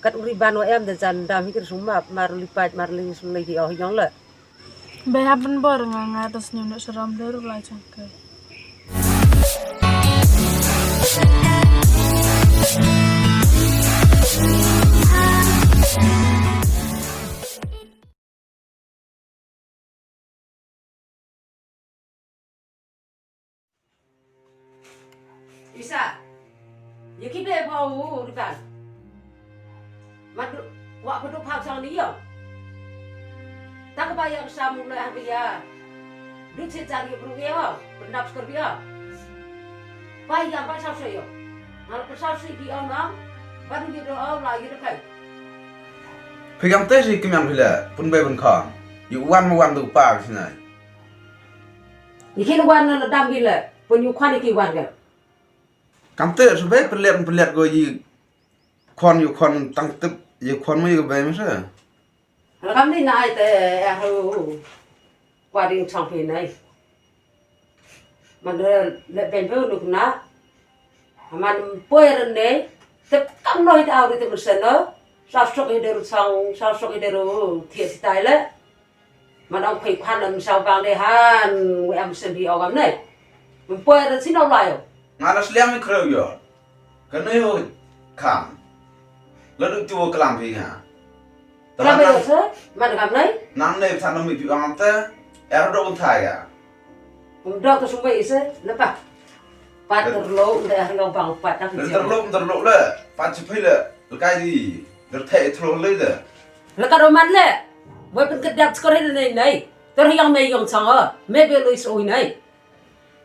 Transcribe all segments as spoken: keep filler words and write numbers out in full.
Kat u ri ban wa em da jan dam hi kir sumap mar li paj mar li sum li hi oh yong le. Bai hap ban bor nga nga tas nyum da saram da ru la chang ke. Isa, ya ki be ba u riban. Madu wa kudu phau sang ni yo. Tak ba ya sam le ha ya. Du che jar ya bru ya. Pendap skor ya. Ba ya ba sa se yo. Ngal ko sa se ki on na. Ba du ya do au la ya de kai. Phi kam te si ki myang phi le pun be pun khang. Yu wan ma wan du pa ki sinai. Yi ki wan na dam ki le pun yu khwan ki wan ke. Kam te so be pelet pelet go yi khon yu khon tang tip yi khon mo yi be mo se. Kam ni nai te ya hu. Kwa ding chang phi nai. Man de le ben pe nuk na. Man poi ren ne. Tep kam noi ta au ri te sen no. Sa sok hi de ru sang, sa sok hi de ru thiah si tai le. Man ong phi khan lam sa bang de han, we am sen hi au gam ne. Man poi ren si no lai. Nga la sliang mi kreu yo. Ka ne ho kam. La du tu klam phi nga. Klam yo se, man kam ne. Nang ne than mi pi ong te. Er do un tha ya. Um dok to sumbai ise, lepa. Pat terlo, nda yang lo bang pat tak. Terlo, terlo le. Pat sepi le. Lekai di. Terthai terlo le de. Leka do man le. Wai pen kedap skor ini nei nei. Ter yang mei yong chang o. Mei be lo is oi nei.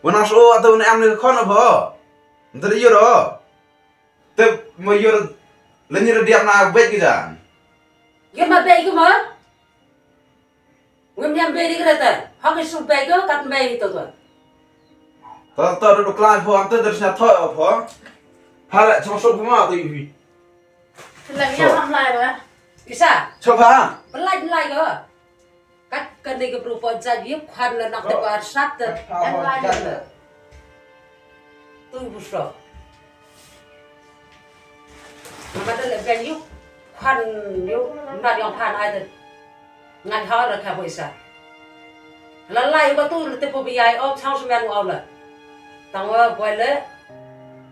Wana so atau ne am le kon apa? Nda yo ro. Te mo yo le ni diam na bet ki jan. Yo ma be ki ma. Ngam yam bei ri kreta. Ha ki su bei ko kat bei to to. Ta ta ru klai pho am ta der sna tho pho. Ha la chong so pho ma to yu. Lang ya ham lai ba. Isa. Cho pha. Belai belai ko. Kat ka ni ka pru pho ja yu khan la nak te ba sat te. Em lai. Tu bu so. Mama ta le ben yu khan yu na yong phan ai te. Ngan ha ra kha poi sa. La lai ba tu le te po bi ai o chang su men o la. Tang wa boi le.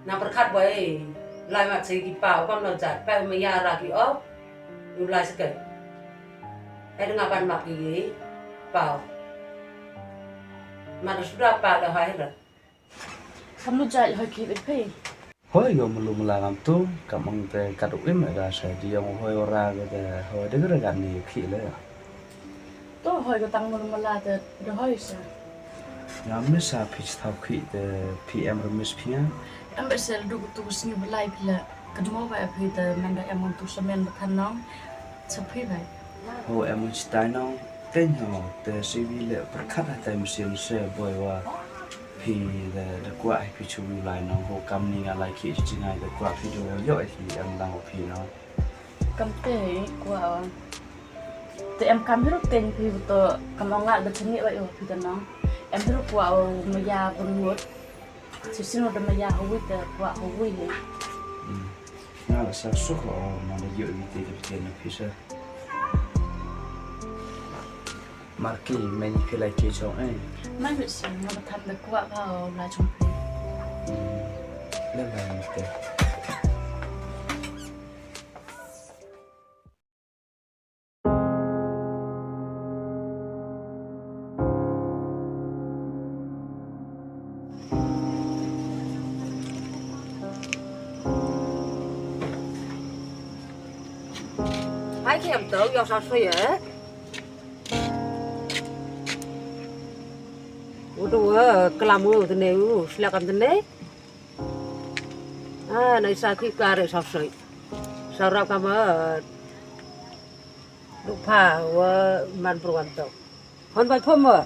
Na per khat boi. Lai mat se ki pa o kam no jat pa ma ya ra ki o. Yu lai se ke. Ai nga ban mak ki pa. Ma da suda pa da hai la. Kam lu jai hoi ki bit phei. Hoi yo mulu mula ngam tu, kam ang te kat u im da sa di yong hoi ora ke te hoi de gre gan ni khi le. To hoi ko tang mulu mula te de hoi sa. Ngam ni sa phi thau khi te phi em remis phi nga. Em be sel du tu sngi belai phi la. Ka demo ba phi te man da em tu semen ba kan nong. Sa phi bai. Ho em chitai nong. Teng ho te siwi le pyrkhat ha tai machine se boi wa phi de de kwah hi phi chu lai nong ho kam ni nga lai ki chi ngai de kwah phi do yo hi em dang phi nong. Kam te kwah wa. Te em kam hiru teng phi to kam ong nga de chini wa yo phi de nong. Em hiru kwah wa maya bungut. Si sino de maya hawi te kwah hawi he. Nga la sa suk o ma de yo hi te de phi na phi sa. Marki men phi lai ki chong eh. Mai bit sing nga ba tham da kwah ka o la chong phi. Le la ni te. Hai ki em to yo sa so ye. Udu, eh, kelam u tene u, selak am tene. Ah, nai sa ki kare sa soi. Sa rap kama, eh, duk pha, wa man pruan to. Hon bai phom wa.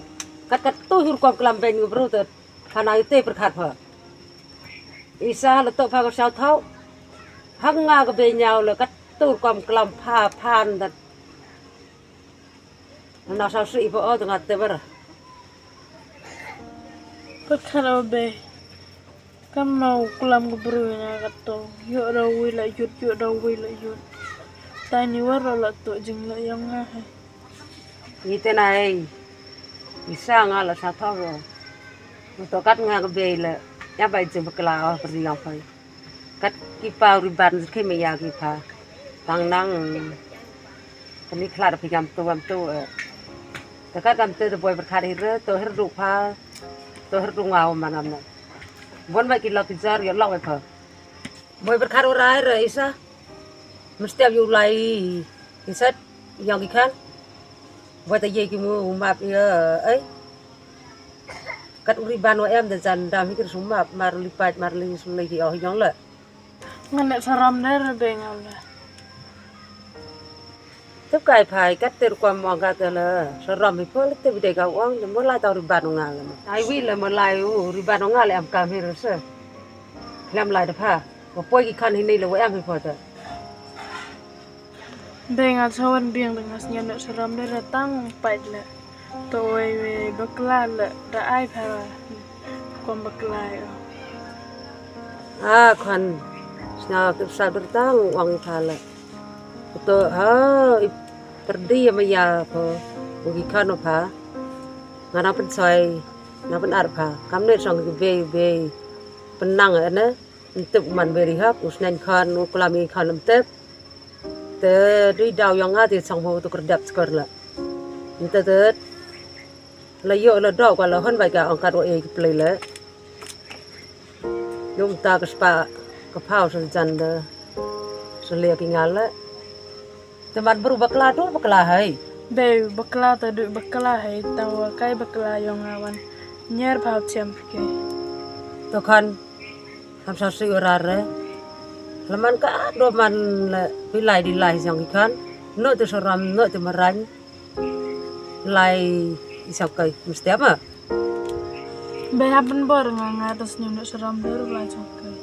Kat kat tu hur kom kelam beng bru to. Hana ite perkhat pha. Isa le to pha ko sa thau. Hang nga ke be nyau le kat tu kom kelam pha phan dat. Na sa sri ipo o tengah teber. Perkhat o be. Kam mau kelam ke bru na kato. Yo da wi la yut, yo da wi la yut. Tani waroh la to jing la yong nga hai. Ni te nai. Isa nga la sa thor. Ni to kat nga ka bei la. Ya bai jing bakla oh perdi yong pai. Kat ki pau riban ki me ya ki pa. Tang nang. Kani khla da pijam tu am tu. Te kat kam te boi berkhat hir to hir du pa. To hir du ngau manam na. Bon bai ki lok ki jar ya lok bai pa. Boi berkhat ora hir isa. Mesti ab yu lai. Isat yang ikan. Buat aja ki mu map ya ai. Kat uri ban wa em da jan dam hikir sumap mar lipat mar li sulai ki oh yang la. Ngan nek saram der be ngam la. Tep kai phai kat ter kwam ong kat la saram hi pol tep de ga ong de mo lai tau uri ban ong ngal. Ai wi la mo lai u uri ban ong ngal em kam hir se. Lam lai da pha. Ko poi ki kan hi nei la wa em hi pol ta. Be nga chawan biang de nga sngen de saram de ra tang pait le. To wei wei bakla le da ai pha. Kom bakla yo. A khan sna ke sa ber tang wang pha le. To ha i perdi ma ya pho. Ugi khan pha. Nga nang pen soi nang pen ar pha. Kam ne song ki bei bei. Penang ene. Ntep man beri hap usnan khan u klam i khan ntep. Te dui daw yong nga te sang ho tu kerdap skor la. Nte te la yo la daw ka la hon bai ka angkat wa e ki play la. Yum ta ka spa ka phaw sa jan da. Sa le ki ngal la. Te man bru bakla tu bakla hai. Be bakla ta du bakla hai ta wa kai bakla yong awan. Nyer phaw chem ke. To khan. Ham sa sui ora re. Laman ka do man le pi lai di lai jong ikan. No te saram no te marang. Lai isap kai mesti apa? Be happen bor nga nga tas nyu no saram bor lai jong kai.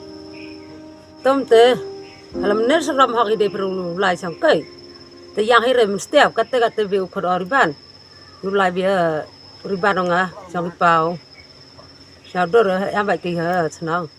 Tom te. Alam ne saram hak ide peru lai jong kai. Te yang hire mesti apa kate kate be ukhur oriban. Yu lai be riban nga jong ipau. Sa dor yang bai ki ha senang.